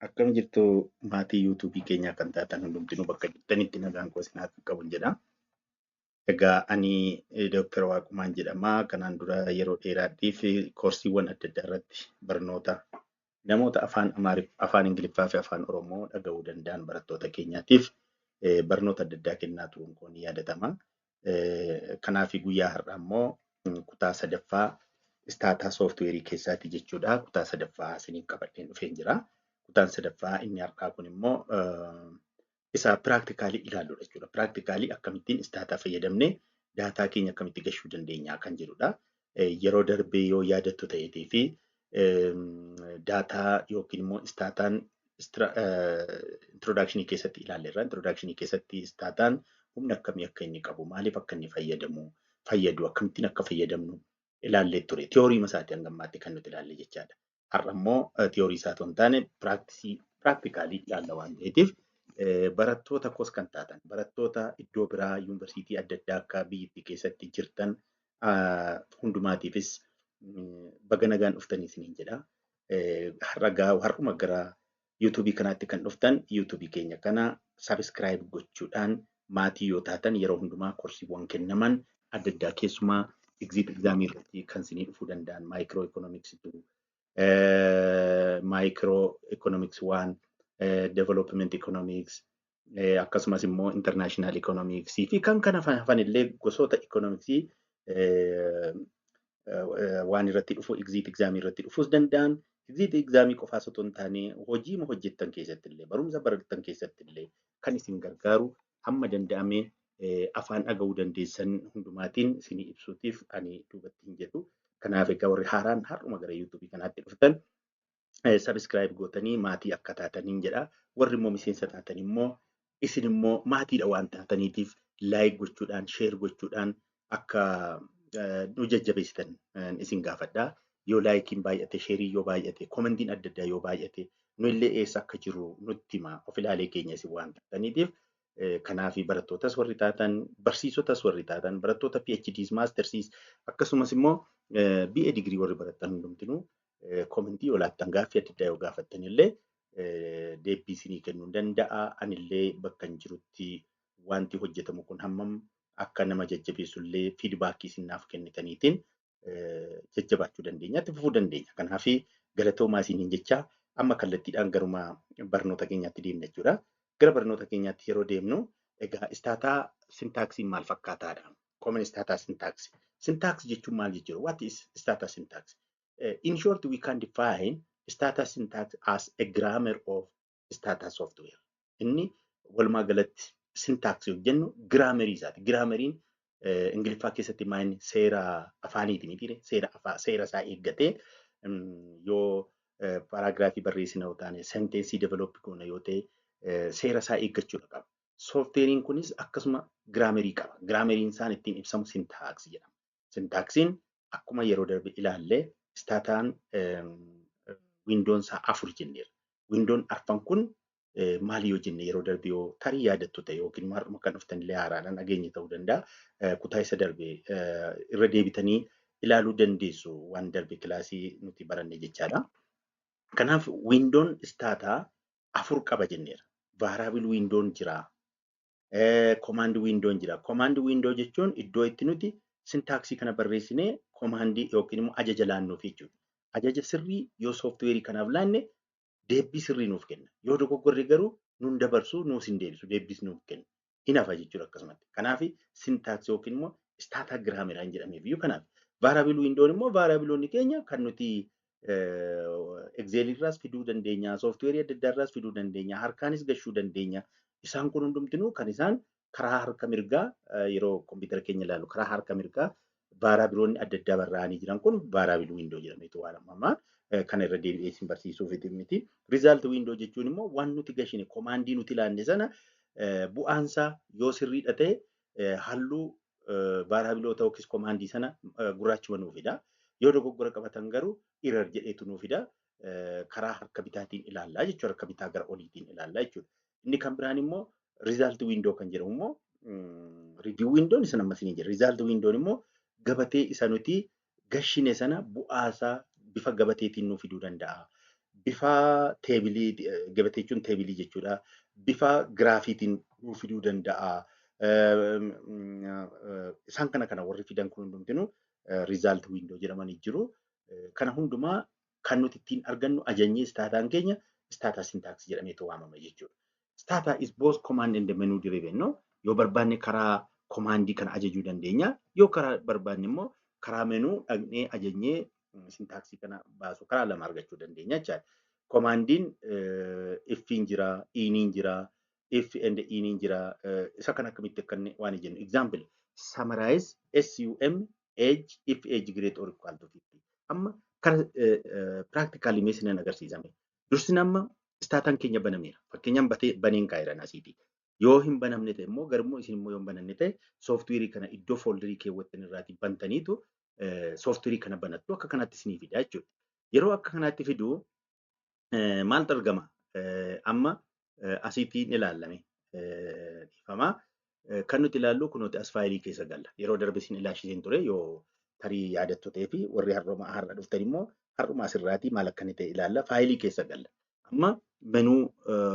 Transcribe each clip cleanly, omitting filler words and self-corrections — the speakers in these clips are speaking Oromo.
Akkam jirtu maatii YouTubeii keenyaa kan taatan hundumtinuu bakka jirtanitti nagaan koo isin haa qaqqabun jedha. Egaa ani Dooktar Waaqumaan jedhama. Kanaan dura yeroo dheeraadhiif koorsiiwwan adda addaa irratti barnoota namoota afaan Afaan Ingiliffaa fi afaan Oromoo dhaga'uu danda'an barattoota keenyaatiif barnoota adda addaa kennaa turuun koo ni yaadatama. Kanaaf guyyaa har'aa immoo kutaa sadaffaa Stata softwareii keessaati jechuudha. Kutaa sadaffaa isiniif qabadheen dhufeen jira. Kutaan sadaffaa inni har'aa kun immoo isa practicalii ilaalludha jechuudha. Practicalii akkamittiin Stata fayyadamnee daataa keenya akkamitti gashuu dandeenya kan jedhudha. Yeroo darbee yoo yaadattu ta'eetii fi daataa yookiin immoo Stataan introductionii keessatti ilaalleerra. Introductionii keessatti Stataan humna akkamii akka inni qabu, maaliif akka inni fayyadamu, fayyadu, akkamittiin akka fayyadamnu ilaallee ture. Theoryii isaati hanga ammaatti kan nuti ilaalle jechaadha. Har'a immoo theoryii isaa otoo hin taane practiceii practicalii ilaalla waan ta'eetiif, barattoota koos kan taatan, barattoota iddoo biraa yuunivarsiitii adda addaa akka biyyattii keessatti jirtan hundumaatiifis baga nagaan dhuftanii isiniin jedha. Har'a har'uma gara YouTubeii kanaatti kan dhuftan, YouTubeii keenya kana subscribe gochuudhaan maatii yoo taatan, yeroo hundumaa koorsiiwwan kennaman adda addaa, keessumaa exit examii irratti kan isinii dhufuu danda'an, micro economicsitu, micro economics one, development economics, akkasumas immoo international economics fi kan kana hafan illee, gosoota economicsii waan irratti dhufu, exit examii irratti dhufuus danda'an, exit examii qofaas otoo hin taane hojii hojjettan keessatti illee, barumsa barattan keessatti illee kan isin gargaaru, hamma danda'ame afaan dhaga'uu dandeessan hundumaatiin isinii ibsuutiif ani duubatti hin jedhu. Kanaaf egaa warri haaraan har'uma gara YouTubeii kanaatti dhuftan subscribe gootanii maatii akka taataniin jedha. Warri immoo miseensa taatan immoo isin immoo maatiidha waan taataniitiif like gochuudhaan, share gochuudhaan akka nu jajjabeessitan isin gaafadha. Yoo likeiin baay'ate, shareii yoo baay'ate, commentiin adda addaa yoo baay'ate, nu illee eessa akka jiru nutti hima, of ilaalee keenya isin waan taataniitiif. Kanaaf barattootas warri taatan, barsiisotas warri taatan, barattoota PhDs, Mastersiis, akkasumas immoo BA digirii warri barattan hundumtinuu commentii yoo laattan, gaaffii adda addaa yoo gaafattan illee deebii isinii kennuu danda'a. Anillee bakka hin jirutti wanti hojjetamu kun hammam akka nama jajjabeessu illee feedbackii isin naaf kennitaniitiin jajjabaachuu dandeenya, itti fufuu dandeenya. Kanaaf galatoomaa isiniin jecha amma kallattiidhaan garuma barnoota keenyaatti deemna jechuudha. Gara barnoota keenyaatti yeroo deemnu egaa Stata syntaxiin maal fakkaataadha? Common Stata syntax. Syntax jechuun maal jechuudha? What is Stata syntax? In short, we can define Stata syntax as a grammar of Stata software. Inni walumaa galatti syntax yoo jennu grammarii isaati. Grammariin Ingiliffaa keessatti maal seera afaaniiti miti, seera afaa seera isaa eeggatee yoo paragraphii barreessina yoo taane, sentenceii develop goona yoo ta'e, seera isaa eeggachuudha qaba. Softwareiin kunis akkasuma grammarii qaba. Grammariin isaan ittiin ibsamu syntaxii jedhama. Syntaxiin akkuma yeroo darbe ilaallee Stataan windown isaa afur jenneera. Windown arfan kun maali yoo jenne, yeroo darbe yoo tarii yaadattu ta'e yookiin har'uma kan dhuftan illee haaraadhaan dhageenye ta'uu danda'a. Kutaa isa darbe irra deebitanii ilaaluu dandeessu, waan darbe classii nuti baranne jechaadha. Kanaaf windown Stata afur qaba jenneera. Variable windown jira. Command windown jira. Command window jechuun iddoo itti nuti syntaxii kana barreessinee commandii yookiin immoo ajaja laannuuf jechuudha. Ajaja sirrii yoo softwareii kanaaf laanne deebii sirrii nuuf kenna. Yoo dogoggorre garuu nun dabarsu, nuus hin deebisu, deebiis nuuf kenna. Hin hafa jechuudha akkasumatti. Kanaaf syntaxii yookiin immoo Stata grammaraan jedhameef iyyuu kanaaf. Variable windown immoo variableoonni keenya kan nuti Excelii irraas fiduu dandeenya, softwareii adda addaa irraas fiduu dandeenya, harkaanis gashuu dandeenya. Isaan kun hundumtinuu kan isaan karaa harka mirgaa, yeroo kompiitara keenya ilaallu karaa harka mirgaa variableoonni adda addaa barraa'anii jiran kun variable window jedhameetu waamama. Kana irra deebi'ee isin barsiisuuf miti. Result window jechuun immoo waan nuti gashine, commandii nuti ilaanne sana bu'aansaa yoo sirriidha ta'e halluu variableoota yookiis commandii sana gurraachuma nuu fida. Yoo dogoggora qabatan garuu error jedheetu nuu fida. Karaa harka bitaatiin ilaallaa jechuudha. Harka bitaa gara oliitiin ilaallaa jechuudha. Inni kan biraan immoo result window kan jedhamu immoo, review windown isa amma isinii jira. Result windown immoo gabatee isa nuti gashine sana bu'aasaa bifa gabateetiin nuu fiduu danda'a. Bifa teebilii, gabatee jechuun teebilii jechuudha. Bifa giraafiitiin nuu fiduu danda'a. Isaan kana warri fidan kun hundumtinuu result window jedhamanii jiru. Kana hundumaa kan nuti ittiin argannu ajajni Stataan keenya Stata syntax jedhameetu waamama jechuudha. Stata is both command and menu driven, no? Yoo barbaanne karaa commandii kana ajajuu dandeenya. Yoo karaa barbaanne immoo karaa menu dhaqnee ajajnee syntaxii kana baasu karaa lama argachuu dandeenya jechaadha. Commandiin ifiin jira, iniin jira, if and iniin jira. Isa kana akkamitti akka inni waan jennu. Example, summarize SUM age if age greater or equal to 50. Amma kara practically mee isinan agarsiisame. Dursin amma Stataan keenya banameera. Fakkeenyaaf baneen kaa'eera asiiti. Yoo hin banamne ta'e immoo garuu isin immoo yoo hin bananne ta'e sooftiweerii kana iddoo fooldarii keewwattan irraatii bantaniitu sooftiweerii kana banattu akka kanaatti isinii fida jechuudha. Yeroo akka kanaatti fidu maaltu argama? Amma asiitiin ilaalame dhiifama. Kan nuti ilaallu kunuuti as faayilii keessa galla. Yeroo darbe isin ilaashiseen ture yoo tarii yaadattu ta'ee fi warri har'a dhuftan immoo har'uma asirraatii maal akka inni ta'e ilaalla. Faayilii keessa galla. Amma menu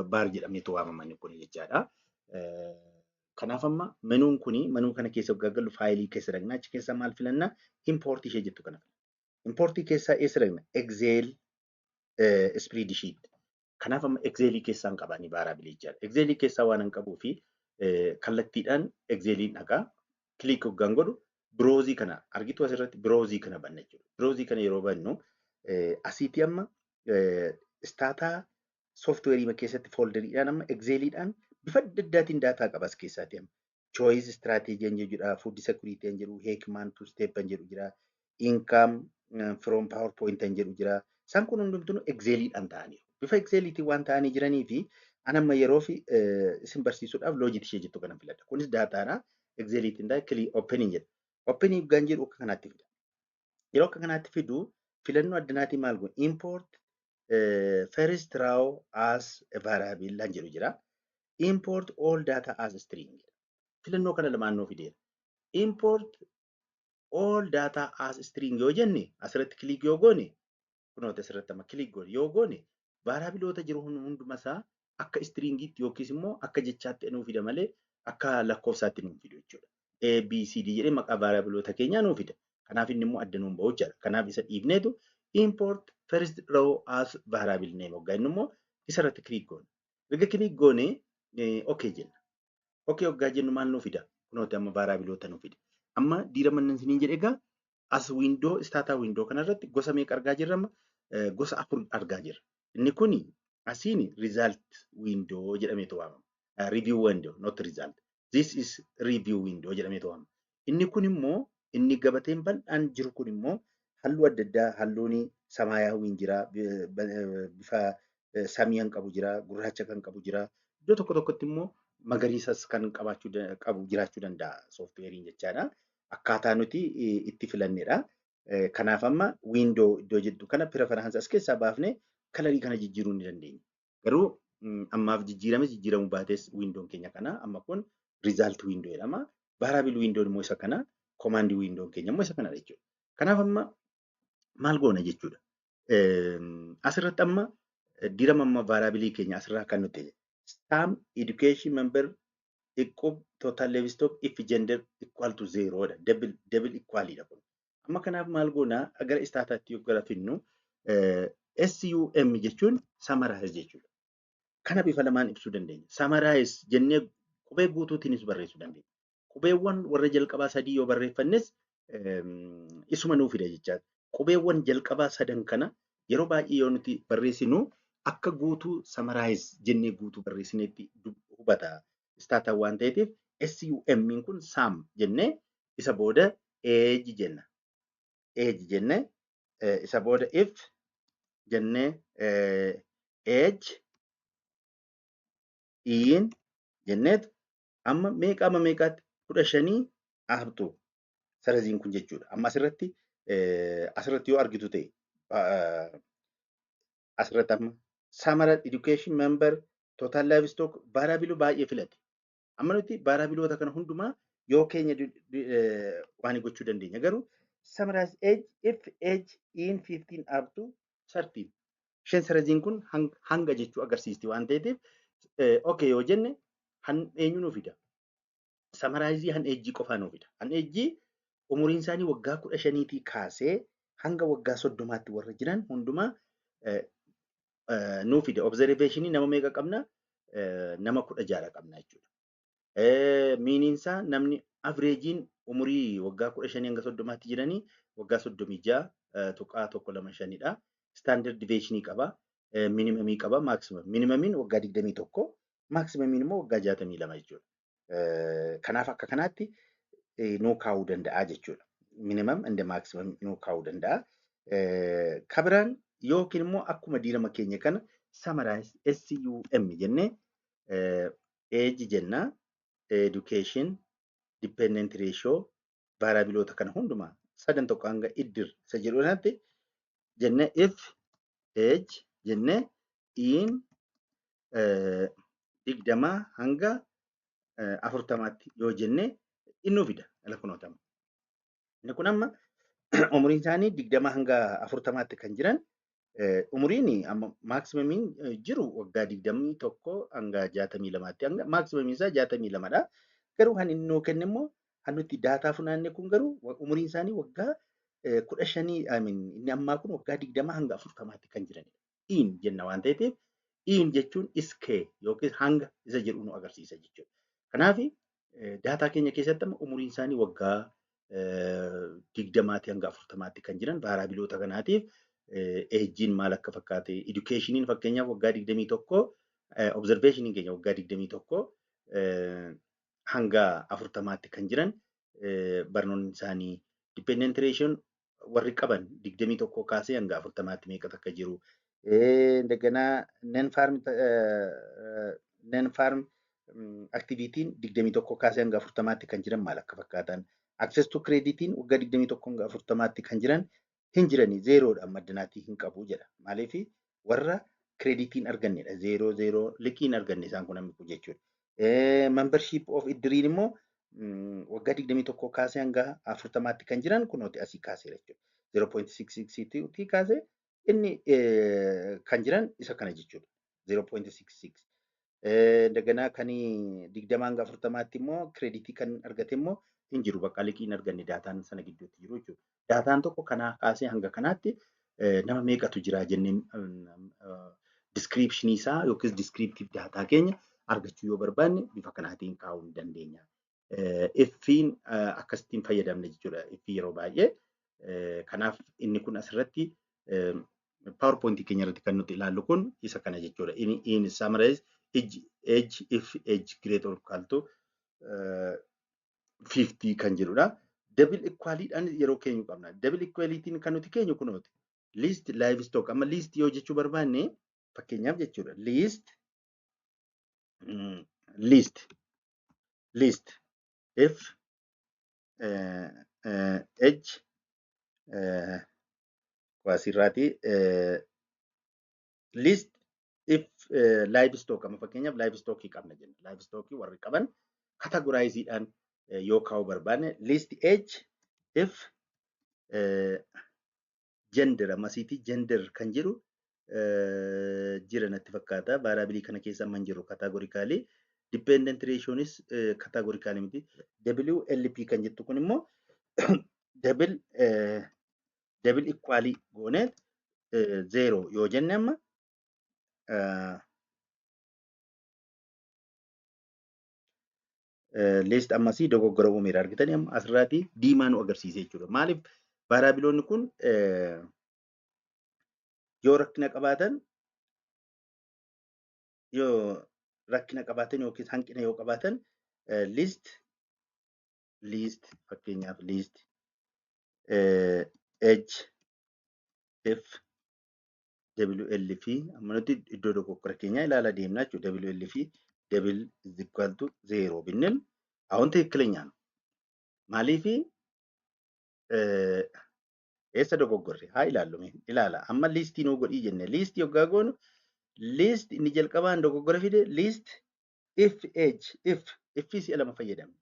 bar jedhameetu waamaman kun jechaadha. Kanaaf amma menuun kuni menuu kana keessa waggaa gallu faayilii keessa dhaqna. Achi keessa maal filanna? Importii ishee jettu kana filanna. Importii keessaa eessa dhaqna? Excel spreadsheet. Kanaaf amma Excelii keessaa hin qabani variableii jechaadha. Excelii keessaa waan hin qabuu fi kallattiidhaan Exceliin dhaqaa. Click hoggaan godhu browseii kana argitu asirratti browseii kana banna jechuudha. Browseii kana yeroo bannu asiitii amma Stata sooftiweerii keessatti foolderiidhaan amma Exceliidhaan bifa adda addaatiin daataa qaba as keessaati amma. Choice strategy jedhu jira, food security jedhu, Heckman two step jedhu jira, income from PowerPoint jedhu jira. Isaan kun hundumtuu Exceliidhaan ta'aniiru. Bifa Exceliitiin waan ta'anii jiranii fi an amma yeroo fi isin barsiisuudhaaf logit ishee jettu kana filadha. Kunis daataadha. Exceliitiin daa click opening jedha. Opening gan jedhu akka kanaatti fida. Yeroo akka kanaatti fidu filannoo addanaatii maal godhu? Import first row as a variable lan jedhu jira. Import all data as string. Filannoo kana lamaan nuu fideera. Import all data as string yoo jenne asirratti click yoo goone kunoota asirratti amma click goone yoo goone variableoota jiru hunduma isaa akka stringiitti yookiis immoo akka jechaatti nuu fida malee akka lakkoofsaatti nuu fidu jechuudha. A, B, C, D jedhee maqaa variableoota keenyaa nuu fida. Kanaaf inni immoo adda nuun bahu jechuudha. Kanaaf isa dhiifneetu import first row as variable name hoggaa inni immoo isarratti click goone. Erga click goone okay jenna. Okay hoggaa jennu maal nuu fida? Kunooti amma variableoota nuu fida. Amma diira mannan isiniin jedhe egaa as window Stata window kanarratti gosa meeqa argaa jirra amma? Gosa afur argaa jirra. Inni kuni asiin result window jedhameetu waamama. Review window, not result. This is review window jedhameetu waamama. Inni kun immoo inni gabateen bal'aan jiru kun immoo halluu adda addaa halluun samaayaawwiin jira, bifa samii kan qabu jira, gurraacha kan qabu jira. Iddoo tokko tokkotti immoo magariisas kan qabaachuu qabu jiraachuu danda'a sooftiweeriin jechaadha. Akkaataa nuti itti filannedha. Kanaaf amma window iddoo jettu kana preference as keessaa baafnee colorii kana jijjiiruu ni dandeenya. Garuu ammaaf jijjiirames jijjiiramuu baates windown keenya kana amma kun result window jedhama. Variable window immoo isa kana, command window keenya immoo isa kana jechuudha. Kanaaf amma maal goona jechuudha. Asirratti amma dirama amma variableii keenya asirraa kan nuti sum education member equal total livestock if gender equal to zero dha. Double double equal dha kun. Amma kanaaf maal goona gara Stataatti yoo gara finnu SUM jechuun summarize jechuudha. Kana bifa lamaan ibsuu dandeenya. Summarize jennee qubee guutuutiinis barreessuu dandeenya. Qubeewwan warra jalqabaa sadii yoo barreeffannes isuma nuu fida jechaadha. Qubeewwan jalqabaa sadan kana yeroo baay'ee yoo nuti barreessinu akka guutuu summarize jennee guutuu barreessinetti hubata. Stata waan ta'eef SUM kun sum jennee isa booda age jenna. Age jennee isa booda if jennee age in jenneetu amma meeqa amma meeqaatti 15 up to saraziin kun jechuudha. Amma asirratti yoo argitu ta'e asirratti amma summary education member total livestock variableii baay'ee filate. Amma nuti variableoota kana hundumaa yoo keenya waan gochuu dandeenya. Garuu summarize age if age in 15 up to 13 Isheen kun hanga jechuu agarsiisti waan ta'eef okay yoo jenne eenyu nuu fida? Summarize han age qofaa nuu fida. Han age umuriin isaanii waggaa 15 kaasee hanga waggaa 30tti warra jiran hundumaa nuu fida. Observationii nama meeqa qabna? Nama 16 qabna jechuudha. Meaniin isaa namni averageiin umurii waggaa 15 hanga 30tti jiranii waggaa 36.125dha. Standard deviationii qaba. Minimumii qaba. Maximum. Minimumiin waggaa 21, maximumiin immoo waggaa 62 jechuudha. Kanaaf akka kanaatti nuu kaa'uu danda'a jechuudha. Minimum and maximum nuu kaa'uu danda'a. Kabiraan yookiin immoo akkuma diirama keenya kana summarize SUM jennee age jenna, education, dependent ratio, variableoota kana hundumaa sadan tokko hanga iddir isa jedhu kanatti jennee if age jennee in 20 hanga 40tti yoo jenne innuu fida lakkoofnotama. Inni kun amma umuriin isaanii 20 hanga 40tti kan jiran, umuriin amma maximumiin jiru waggaa 21 hanga 62tti, hanga maximumiin isaa 62dha. Garuu kan inni nuu kenne immoo kan nuti data funaanne kun garuu umuriin isaanii waggaa 15, inni ammaa kun waggaa 20 hanga 40tti kan jiranidha. In jenna waan ta'eef in jechuun iskee yookiin hanga isa jedhu nu agarsiisa jechuudha. Kanaaf data keenya keessatti amma umuriin isaanii waggaa 20 hanga 40tti kan jiran variableoota kanaatiif ageiin maal akka fakkaate, educationiin fakkeenyaaf waggaa 21, observationiin keenya waggaa 21 hanga 40tti kan jiran barnoonni isaanii, dependent ratioon warri qaban 21 kaasee hanga 40tti meeqa akka jiru. እንደገና non farm activityn 21 kaasee hanga 40tti kan jiran maal akka fakkaatan. Access to creditiin waggaa 21 hanga 40tti kan jiran hin jirani, zerodha, maddanaatii hin qabu jedha. Maaliif? Warra creditiin argannedha. Zero zero liqiin arganne isaan kun namni kun jechuudha. Membership of iddiriin immoo waggaa 21 kaasee hanga 40tti kan jiran kunooti asii kaaseera jechuudha. 0.66 kaasee inni kan jiran isa kana jechuudha. 0.66. እንደገና kan 20 hanga 40tti immoo creditii kan argate immoo hin jiru, bakka liqii hin arganne dataan sana gidduutti jiru jechuudha. Dataan tokko kanaa kaasee hanga kanaatti nama meeqatu jira jennee descriptionii isaa yookiis descriptive data keenya argachuu yoo barbaanne bifa kanaatiin kaa'uu ni dandeenya. Ifiin akkasittiin fayyadamne jechuudha. Ifii yeroo baay'ee. Kanaaf inni kun asirratti PowerPoint keenya irratti kan nuti ilaallu kun isa kana jechuudha. Inni in summarize age if age greater or equal to 50 kan jedhudha. Double equalityidhaan yeroo keenyu qabna. Double equality'n kan nuti keenyu kunooti. List livestock amma list yoo jechuu barbaanne fakkeenyaaf jechuudha. List if age waasirraati list if livestock amma fakkeenyaaf livestock qabna jenna. Livestock warri qaban categorizeedhaan yoo kaa'uu barbaanne list age if gender ammasiiti gender kan jedhu jira natti fakkaata. Variableii kana keessa amma hin jiru categorically. Dependent rationis categorically miti. WLP kan jettu kun immoo double equally goonee zero yoo jenne amma list ammasii dogoggora uumeera, argitanii, amma asirraatii diimaa nu agarsiise jechuudha. Maaliif? Variableoonni kun yoo rakkina qabaatan yookiin hanqina yoo qabaatan list fakkeenyaaf list age if WL fi amma nuti iddoo dogoggora keenyaa ilaalaa deemna jechuudha. WL fi double is equal to zero ብንል አሁን ትክክለኛ ነው። Maaliif? Eessa dogoggorre haa ilaallu, ilaala. Amma listii nuu godhii jenne, listii yoggaa goonu list inni jalqabaan dogoggora fide. List if age if si'a lama fayyadamne,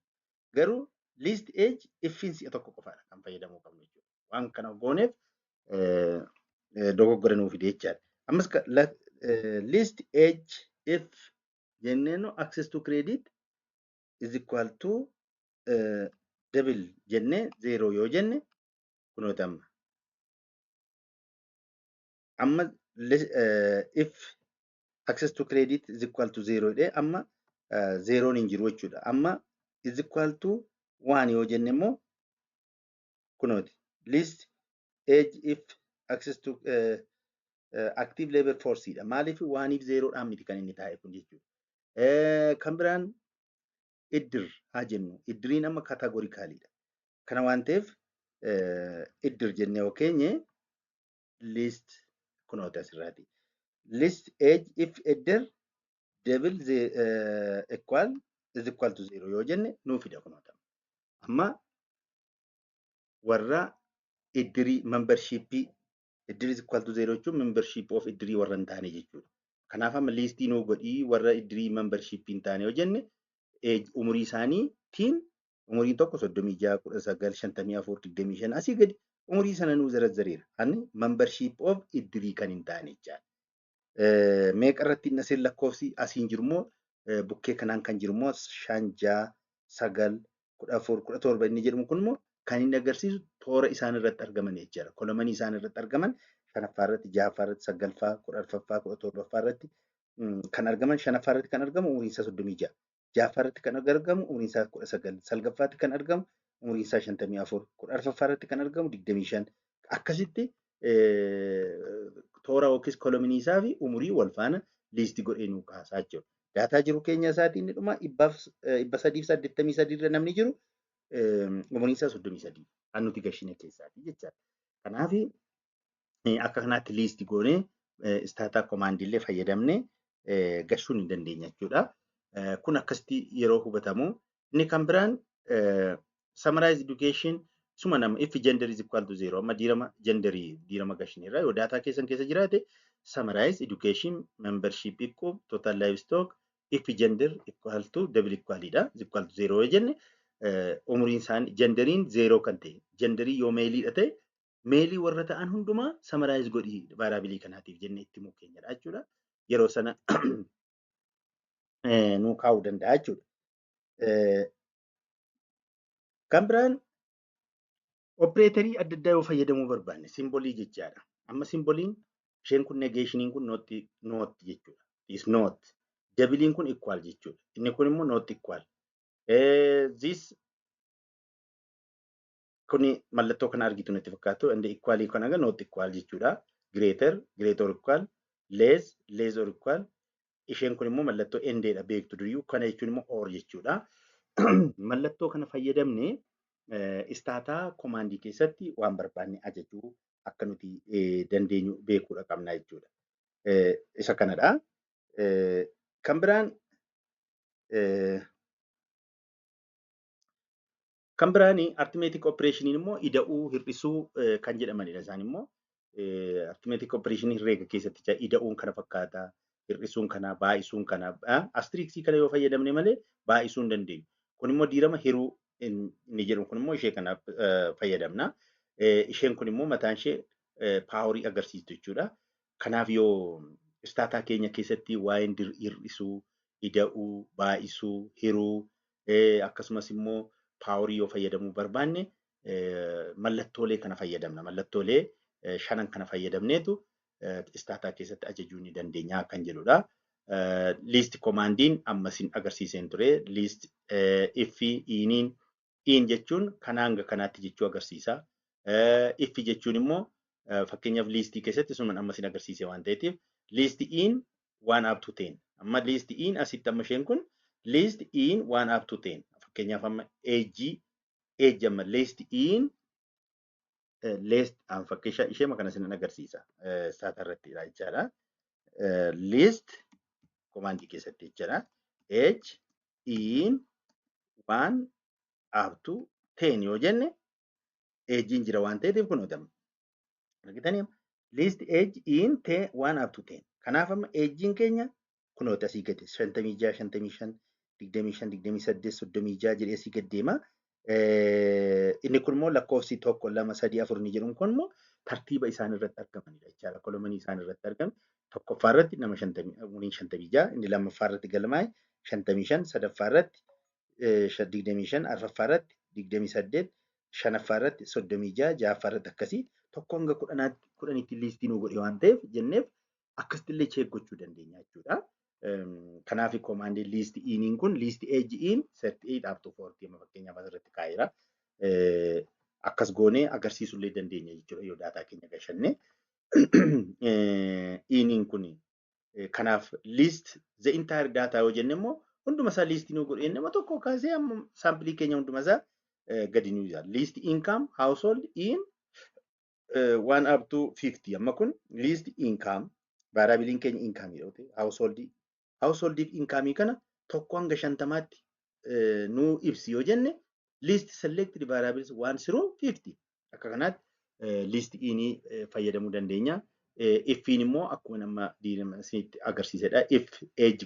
garuu list age ifin si'a tokko qofaadha kan fayyadamuu qabnu jechuudha. Waan kana gooneef dogoggora nuu fide jechaadha. Ammas list age if jennee access to credit is equal to double jennee 0 yoo jenne kunooti amma. Amma if access to credit is equal to 0 jedhee amma 0 hin jiru jechuudha. Amma is equal to 1 yoo jenne immoo kunooti list age if access to active labor force dha. Maaliif 1 fi 0 dhaan miti kan inni taa'e kun jechuudha. Kan biraan iddir haa jennu. Iddiriin amma categoricalidha. Kana waan ta'eef iddir jennee yoo keenye list kunooti asirraati. List age if iddir double the equal is equal to 0 yoo jenne nuu fida kunoota. Amma warra iddirii membershipii iddirii is equal to 0 jechuun membership of iddirii warra hin taane jechuudha. Kanaaf amma listii nuu godhii warra iddirii membershipii hin taane yoo jenne umurii isaaniitiin umuriin tokko 36, 19, 54, 25 asii gadi umurii sana nuu zarazzareera. Ani membership of iddirii kan hin taane jechaadha. Meeqa irratti inni asiin lakkoofsi asiin jiru immoo bukkee kanaan kan jiru immoo 5, 6, 9, 14, 17 inni jedhamu kun immoo kan inni agarsiisu toora isaan irratti argaman jechaadha. Columnii isaan irratti argaman shanaffaa irratti, ja'affaa irratti, sagalaffaa, 14ffaa, 17ffaa irratti kan argaman shanaffaa irratti kan argamu umuriin isaa 36. Ja'affaa irratti kan argamu umuriin isaa 19. Salgaffaatti kan argamu umuriin isaa 54. 14ffaa irratti kan argamu 25. Akkasitti toora yookiis columnii isaa fi umurii wal faana listii godhee nuu kaasaa jechuudha. Daataa jiru keenya isaatiin inni dhuma 383 irra namni jiru umuriin isaa 33 kan nuti gashine keessaati jechaadha. Kanaaf akka kanaatti listii goonee Stata commandii fayyadamnee gashuu ni dandeenya jechuudha. Kun akkasitti yeroo hubatamu. Inni kan biraan summarize education suma nama if gender is equal to 0 amma diirama genderii diirama gashineerra yoo daataa keessan keessa jiraate summarize education membership equal total livestock if gender equal to double equal dha is equal to 0 yoo jenne umuriin isaanii genderiin 0 kan ta'e genderii yoo maleiidha ta'e maleii warra ta'an hundumaa summarize godhii variableii kanaatiif jennee itti himuu keenyadha jechuudha. Yeroo sana nuu kaa'uu danda'a jechuudha. Kan biraan operatorii adda addaa yoo fayyadamuu barbaanne symbolii jechaadha. Amma symboliin isheen kun negationiin kun not not jechuudha. Is not. Doubleiin kun equal jechuudha. Inni kun immoo not equal. This kuni mallattoo kana argitu natti fakkaatu. Inni equalii kan agar not equal jechuudha. Greater, greater or equal, less, less or equal. Isheen kun immoo mallattoo andeedha beektu duriyyuu. Kana jechuun immoo or jechuudha. Mallattoo kana fayyadamne Stata commandii keessatti waan barbaanne ajajuu akka nuti dandeenyu beekuudha qabna jechuudha. Isa kanadha. Kan biraan arithmetic operationiin immoo ida'uu hir'isuu kan jedhamanidha. Isaan immoo arithmetic operationii herreega keessatti ida'uun kana fakkaata, hir'isuun kana, baay'isuun kana, asteriskii kana yoo fayyadamne malee baay'isuu hin dandeenyu. Kun immoo diirama hiruu inni jedhu kun immoo ishee kana fayyadamna. Isheen kun immoo mataan ishee powerii agarsiistu jechuudha. Kanaaf yoo Stata keenya keessatti waa'een hir'isuu, ida'uu, baay'isuu, hiruu akkasumas immoo powerii yoo fayyadamuu barbaanne mallattoolee kana fayyadamna. Mallattoolee shanan kana fayyadamneetu Stata keessatti ajajuu ni dandeenya kan jedhudha. List commandiin amma isin agarsiiseen ture. List if iniin in jechuun kana hanga kanaatti jechuu agarsiisa. If jechuun immoo fakkeenyaaf listii keessatti sun amma isin agarsiise waan ta'eef list in 1 up to 10. Amma list in asitti amma isheen kun list in 1 up to 10. Fakkeenyaaf amma age age amma list in list fakkeesha ishee kana isin agarsiisa. Stata irratti jechaadha. List commandii keessatti jechaadha. Age in 1 up to 10 yoo jenne agein jira waan ta'eef kun hojjetama. Argitanii list age in 1 up to 10. Kanaaf amma agein keenya kunoota asii gadi 56, 55, 25, 28, 36 jedhee asii gad deema. Inni kun immoo lakkoofsi 1, 2, 3, 4 ni jedhuun kun immoo tartiiba isaan irratti argamanidha jechaadha. Kolomanii isaan irratti argaman tokkoffaa irratti nama umuriin 56, inni lammaffaa irratti galmaa'e 55, sadaffaa irratti 25, arfaffaa irratti 28, shanaffaa irratti 36, ja'affaa irratti akkasii tokko hanga 10tti liistii nu godhe waan ta'eef jenneef akkasitti illee check gochuu dandeenya jechuudha. Kanaaf command list iniin kun list age in 38 up to 40 amma fakkeenyaaf asirratti kaa'eera. Akkas goonee agarsiisuu illee dandeenya jechuudha yoo daataa keenya gashanne. Iniin kun kanaaf list the entire data yoo jenne immoo hunduma isaa liistii nu godhe nama tokko kaasee amma saampilii keenya hunduma isaa gadi nu jira. List income household in 1 up to 50, amma kun list income variableiin keenya income yoo ta'e householdiif income kana 1 hanga 50tti nu ibsi yoo jenne, list selected variables 1 through 50, akka kanaatti list inii fayyadamuu dandeenya. Ifiin immoo akkuma nama isinitti agarsiisedha. If age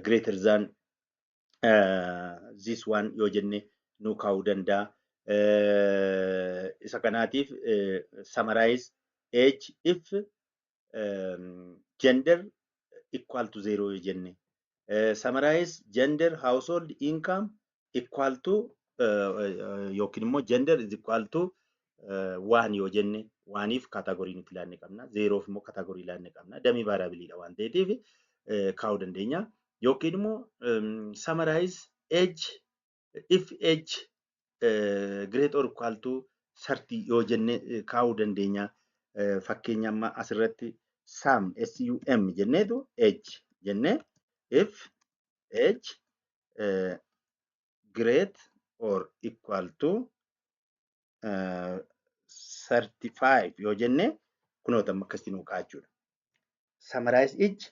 greater than this one yoo jenne nu kaa'uu danda'a. Isa kanaatiif summarize age if gender equal to zero yoo jenne. Summarize gender household income equal to yookiin immoo gender is equal to one yoo jenne, oneiif category nuti ilaanne qabna. Zeroof immoo category ilaanne qabna. Dummy variableiidha waan ta'eef kaa'uu dandeenya. Yookiin immoo summarize age if age greater or equal to 30 yoo jenne kaa'uu dandeenya. Fakkeenya amma asirratti sum sum jenneetu age jenne, if age great or equal to 35 yoo jenne, kunoota amma akkasitti nuu ka'a jechuudha. Summarize age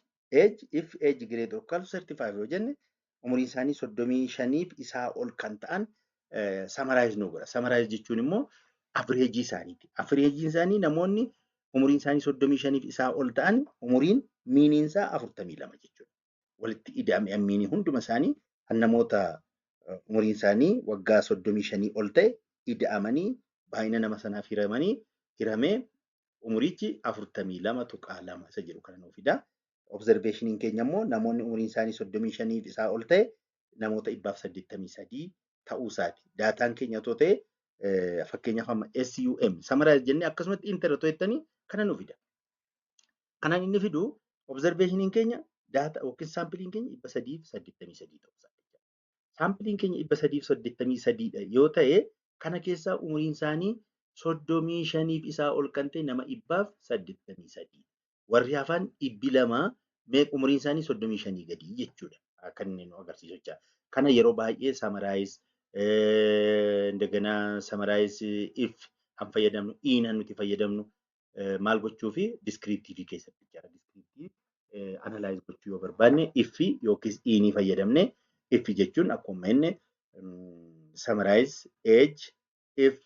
if age greater or equal to 35 yoo jenne, umuriin isaanii 35f isaa ol kan ta'an summarize nuu godha. Summarize jechuun immoo averageii isaaniiti. Averageiin isaanii namoonni umuriin isaanii 35f isaa ol ta'an umuriin meaniin isaa 42 jechuudha. Walitti ida'ame meanii hunduma isaanii kan namoota umuriin isaanii waggaa 35 ol ta'e ida'amanii baay'ina nama sanaaf hiramanii hiramee umurichi 42.2 isa jedhu kana nuuf fida. Observationiin keenya immoo namoonni umuriin isaanii 35f isaa ol ta'e namoota 183 ta'uu isaati. Daataan keenya otoo ta'e, fakkeenyaaf amma SUM summarize jennee akkasumatti enter otoo jettanii kana nu fida. Kanaan inni fidu observationiin keenya data yookiin saampiliin keenya 383 ta'uu isaati. Saampiliin keenya 383dha yoo ta'e, kana keessaa umuriin isaanii 35f isaa ol kan ta'e nama 183. Warri hafan 200 umuriin isaanii 35 gadii jechuudha. Kan inni nu agarsiisu jecha. Kana yeroo baay'ee summarize እንደገና summarize if kan fayyadamnu, in nuti fayyadamnu maal gochuu fi descriptive keessatti jechaadha. Descriptive analyze gochuu yoo barbaanne if yookiis inii fayyadamne, if jechuun akkuma inni summarize age if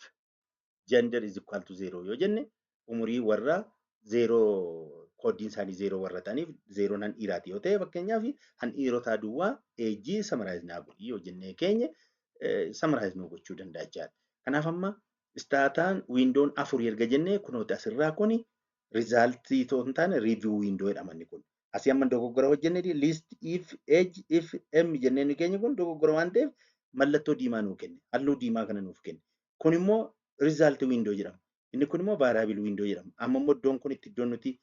gender is equal to zero yoo jenne, umurii warra zero kooddiin isaanii zero warra ta'aniif, zeroon han dhiiraati yoo ta'e, fakkeenyaaf han dhiirotaa duwwaa ageii summarize naa godhi yoo jennee keenye, summarize nuu gochuu danda'a jechaadha. Kanaaf amma Stataan windown afur erga jennee, kunooti asirraa kuni resultii otoo hin taane review window jedhama inni kun. Asii amma dogoggora hojjennee list if age if m jennee nu keenya kun dogoggora waan ta'eef mallattoo diimaa nuu kenne. Halluu diimaa kana nuuf kenne. Kun immoo result window jedhama. Inni kun immoo variable window jedhama. Amma immoo iddoon kun itti iddoon nuti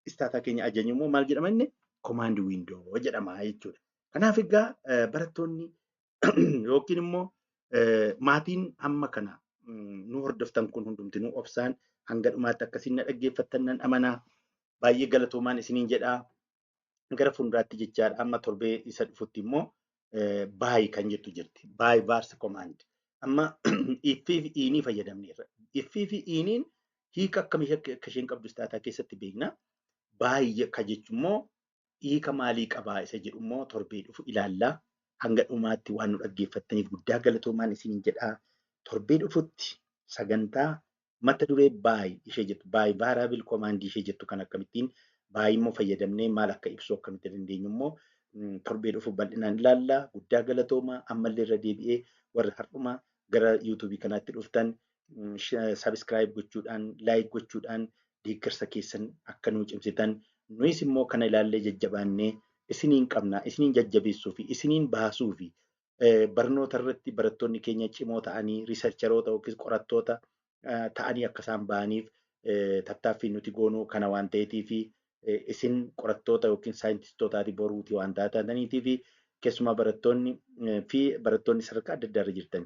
Stata keenya ajajnu immoo maal jedhama inni? Command window jedhama jechuudha. Kanaaf egaa barattoonni yookiin immoo maatiin hamma kana nu hordoftan kun hundumtinuu obsaan hanga dhumaatti akkasiin na dhaggeeffattan nan amanaa. Baay'ee galatoomaan isiniin jedhaa. Gara fuulduraatti jechaadha. Amma torbee isa dhufutti immoo by kan jettu jirti. By vars command. Amma ifii fi inii fayyadamneerra. Ifii fi iniin hiika akkamii akka isheen qabdu Stata keessatti beekna. By ka jechuun immoo hiika maalii qabaa isa jedhu immoo torbee dhufu ilaallaa. Hanga dhumaatti waan nu dhaggeeffattaniif guddaa galatoomaan isiniin jedhaa. Torbee dhufutti sagantaa mata duree by ishee jettu, by variable command ishee jettu kan akkamittiin by immoo fayyadamnee maal akka ibsu akkamitti dandeenyu immoo torbee dhufu bal'inaan ilaallaa. Guddaa galatoomaa. Ammallee irra deebi'ee warra har'uma gara YouTubeii kanaatti dhuftan Subscribe gochuudhaan, like gochuudhaan deeggarsa keessan akka nuu cimsitan, nuyis immoo kana ilaallee jajjabaannee isiniin qabna, isiniin jajjabeessuu fi isiniin baasuu fi barnoota irratti barattoonni keenya cimoo ta'anii researcheroota yookiis qorattoota ta'anii akka isaan bahaniif tattaaffii nuti goonuu kana waan ta'eetii fi isin qorattoota yookiin saayintistootaati boruuti waan taataniitii fi keessumaa barattoonni fi barattoonni sadarkaa adda addaa irra jirtan,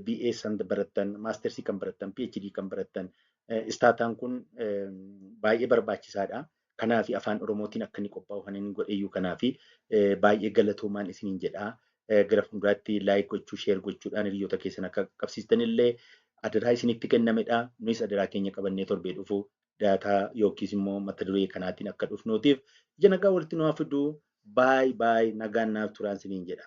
BA san barattan, maastersii kan barattan, PhD kan barattan, Stataan kun baay'ee barbaachisaadha. Kanaaf afaan Oromootiin akka inni qophaa'u kan inni godheyyuu kanaaf baay'ee galatoomaan isiniin jedha. Gara fuulduraatti like gochuu, share gochuudhaan hiriyoota keessan akka qabsiistan illee adaraa isinitti kennamedha. Nuyis adaraa keenya qabannee torbee dhufu daataa yookiis immoo mata duree kanaatiin akka dhufnuutiif ija nagaa walitti nu haa fiduu. Baay baay, nagaan naaf turaan isiniin jedha.